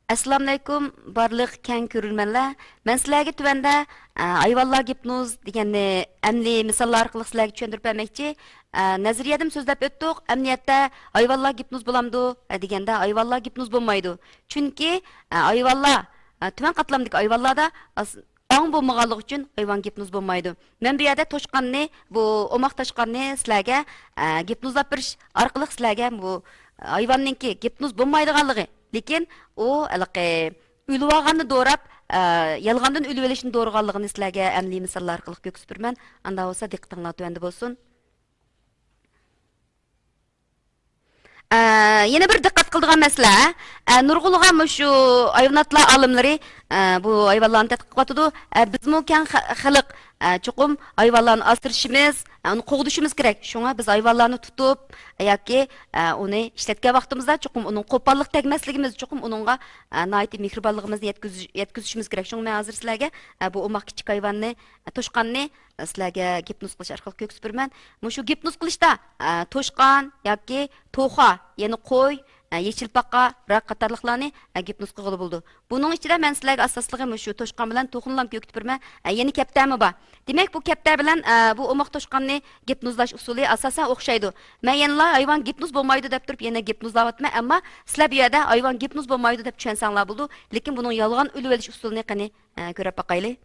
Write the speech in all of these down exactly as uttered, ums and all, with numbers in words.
ئەسسالامۇئەلەيكۇم، بارلىق كەڭ كۆرۈرمەنلەر. مەن سىلەرگە تۆۋەندە، ئە، ھايۋانلار گىپنوز دېگەننى ئەمەلىي مىساللار ئارقىلىق سىلەرگە چۈشەندۈرۈپ بەرمەكچى. ئە، نەزەرىيەدىمۇ سۆزلەپ ئۆتتۇق. ئەمەلىيەتتە ھايۋانلار گىپنوز بولامدۇ؟ ئە، دېگەندە ھايۋانلار گىپنوز بولمايدۇ. چۈنكى، ئە، ھايۋانلار، ئە، تۆۋەن قاتلامدىكى ھايۋانلاردا ئاس-، ئاڭ بولمىغانلىقى ئۈچۈن ھايۋان گىپنوز بولمايدۇ. مەن بۇ يەردە توشقاننى، بۇ ئوماق توشقاننى سىلەرگە، ئە، گىپنوزلاپ بېرىش ئارقىلىق سىلەرگە بۇ ھايۋاننىڭكى گىپنوز بولمايدىغانلىقى، لېكىن ئۇ ھېلىقى ئۆلۈۋالغاننى دوراپ، ئە، يالغاندىن ئۆلۈۋېلىشنى دورىغانلىقىنى سىلەرگە ئەمەلىي مىساللار ئارقىلىق كۆرسىتىپ بېرىمەن. ئاندا بولسا دىققىتىڭلار تۆۋەندە بولسۇن. ئە، يەنە بىر دىققەت قىلىدىغان مەسىلە، ئە، نۇرغۇنلىغان مۇشۇ ھايۋاناتلار ئالىملىرى، ئە، بۇ ھايۋانلارنى تەتقىق قىلىۋاتىدۇ. ئە، بىزمۇ كەڭ خە-، خەلق، ئە، چوقۇم ھايۋانلارنى ئاسرىشىمىز، ئە، ئۇنى قوغدىشىمىز كېرەك. شۇڭا بىز ھايۋانلارنى تۇتۇپ ياكى، ئە، ئۇنى ئىشلەتكەن ۋاقتىمىزدا چوقۇم ئۇنىڭ قوپاللىق تەگمەسلىكىمىز، چوقۇم ئۇنىڭغا، ئە، ناھايىتى مېھرىبانلىقىمىزنى يەتكۈزۈش-، يەتكۈزۈشىمىز كېرەك. شۇڭا مەن ھازىر سىلەرگە، ئە، بۇ ئوماق كىچىك ھايۋاننى، ئە، توشقاننى، ئە، سىلەرگە گىپنوز قىلىش ئارقىلىق كۆرسىتىپ بېرىمەن. مۇشۇ گىپنوز قىلىشتا، ئە، توشقان ياكى توخۇ، يەنى قوي، ئە، يېشىل پاقا، راك قاتارلىقلارنى، ئە، گىپنوز قىلغىلى بولىدۇ. بۇنىڭ ئىچىدە مەن سىلەرگە ئاساسلىقى مۇشۇ توشقان بىلەن توخۇنىلا كۆرسىتىپ بېرىمەن. ئە، يەنە كەپتەرمۇ بار. دېمەك، بۇ كەپتەر بىلەن، ئە، بۇ ئوماق توشقاننى گىپنوزلاش ئۇسۇلى ئاساسەن ئوخشايدۇ. مەن يەنىلا ھايۋان گىپنوز بولمايدۇ دەپ تۇرۇپ يەنە گىپنوزلاۋاتىمەن، ئەمما سىلەر بۇ يەردە ھايۋان گىپنوز بولمايدۇ دەپ چۈشەنسەڭلار بولىدۇ. لېكىن بۇنىڭ يالغان ئۆلۈۋېلىش ئۇسۇلىنى قېنى، ئە، كۆرۈپ باقايلى.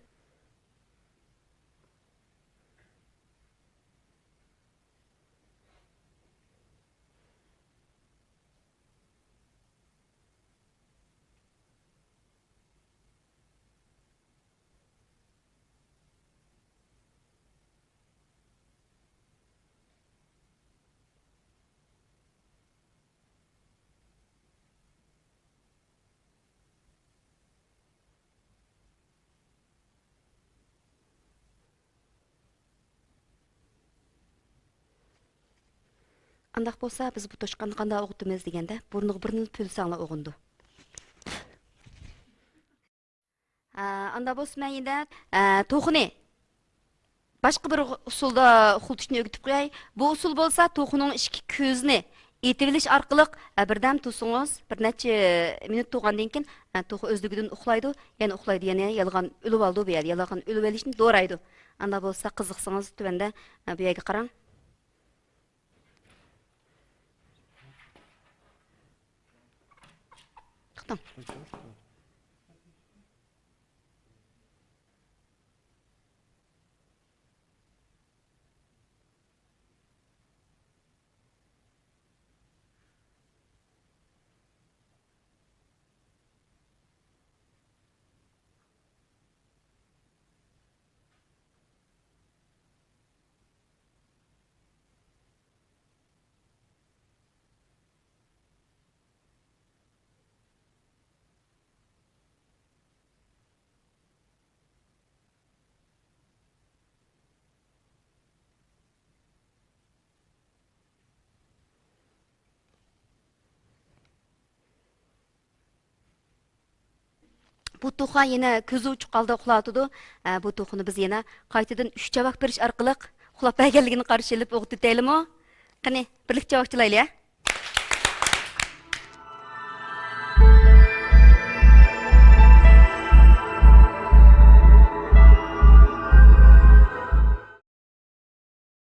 ئانداق بولسا، بىز بۇ توشقاننى قانداق ئوغۇتىمىز دېگەندە، بۇرنىغا بىرنى پۈۋلىسەڭلار ئوغۇنىدۇ. ئە، ئاندا بولسا مەن يەنە، ئە، توخۇنى باشقا بىر ئۇسۇلدا ئۇخلىتىشنى ئۆگىتىپ قوياي. بۇ ئۇسۇل بولسا توخۇنىڭ ئىچكى كۆزىنى ئېتىۋېلىش ئارقىلىق، ئە، بىردەم تۇرسىڭىز، بىر نەچچە مىنۇت تۇرغاندىن كېيىن، ئە، توخۇ ئۆزلۈكىدىن ئۇخلايدۇ، يەنە ئۇخلايدۇ، يەنە يالغان ئۆلۈۋالىدۇ بۇ يەردە، يالغان ئۆلۈۋېلىشنى دورايدۇ. ئاندا بولسا قىزىقسىڭىز تۆۋەندە، ئە، بۇ يەرگە قاراڭ. توختاڭ. بۇ توخۇ يەنە كۆزى ئوچۇق ھالدا ئۇخلاۋاتىدۇ. ئە، بۇ توخۇنى بىز يەنە قايتىدىن ئۈچ چاۋاك بېرىش ئارقىلىق ئۇخلاپ بەرگەنلىكىنى قارشى ئېلىپ ئوغۇتۇۋېتەيلىمۇ؟ قېنى، بىرلىكتە چاۋاك چالايلى، ھە؟